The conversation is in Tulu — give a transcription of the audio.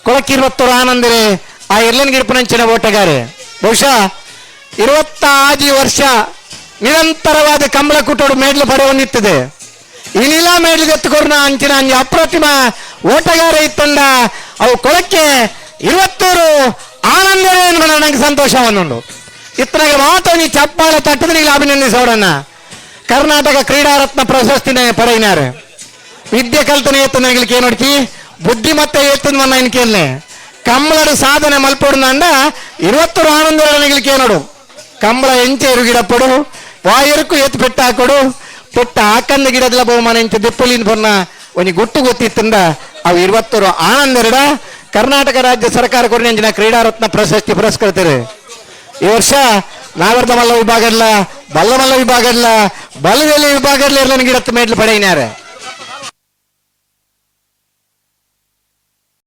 ಕೊಳಕಿರುವತ್ತೂರು ಆನಂದರೆ ಆ ಎರ್ಲನ್ ಗಿಡಪನಂಚಿನ ಓಟಗಾರೆ. ಬಹುಶಃ 26 ವರ್ಷ ನಿರಂತರವಾದ ಕಂಬಳ ಕೂಟೋಡು ಮೇಡ್ಲು ಪಡೆಯೊಂದಿತ್ತದೆ. ಇನಿಲ ಮೇಡ್ಲು ಎತ್ತುಕೊರ್ನ ಅಂಚಿನ ಅಂಜಿ ಅಪ್ರತಿಮ ಓಟಗಾರ ಇತ್ತಂಡ ಅವು ಕೊಳಕ್ಕೆ ಇರುವತ್ತೂರು ಆನಂದರೇ ನಂಗೆ ಸಂತೋಷವನ್ನುಂಡು. ಇತ್ತನಾಗ ಮಾತ್ರ ನೀ ಚಪ್ಪಾಳೆ ತಟ್ಟದ ನೀವು ಅಭಿನಂದಿಸೋಡಣ್ಣ. ಕರ್ನಾಟಕ ಕ್ರೀಡಾರತ್ನ ಪ್ರಶಸ್ತಿನ ಪಡೆಯಿನಾರೆ. ವಿದ್ಯೆ ಕಲ್ತನೆ ಎತ್ತು ನನಗೆ ನೋಡ್ತಿ, ಬುದ್ಧಿಮತ್ತೆ ಎತ್ತದ ಮನ್ನ ಇನ್ಕೇಲ್ನೆ ಕಂಬಳಡು ಸಾಧನೆ ಮಲ್ಪೊಡು. ಇರುವತ್ತೂರು ಆನಂದ ನೋಡು, ಕಂಬಳ ಎಂಚೆ ಎರುಗಿಡಪ್ಪಡು, ವಾಯರ್ಕು ಎತ್ತು ಪೆಟ್ಟ ಹಾಕೊಡು, ಪೆಟ್ಟ ಹಾಕಂದ ಗಿಡದಲ ಬಹುಮಾನ ಎಂಚ ದೆಪ್ಪುಲಿನ ಬೊನ್ನ ಒಂಜಿ ಗುಟ್ಟು ಗೊತ್ತಿತ್ತಂದ ಅವು ಇರುವತ್ತೂರು ಆನಂದೆರಡ ಕರ್ನಾಟಕ ರಾಜ್ಯ ಸರ್ಕಾರ ಕೊಡಿನ ಕ್ರೀಡಾರತ್ನ ಪ್ರಶಸ್ತಿ ಪುರಸ್ಕೃತರು. ಈ ವರ್ಷ ನಾವರ್ದ ಮಲ್ಲ ವಿಭಾಗ ಇಲ್ಲ, ಬಲ್ಲ ಮಲ್ಲ ವಿಭಾಗ ಇಲ್ಲ, ಬಲದಲ್ಲಿ ವಿಭಾಗ ಇಲ್ಲ, ಗಿಡತ್ತು ಮೇಡ್ಲು ಪಡೆಯಿನಾರೆ.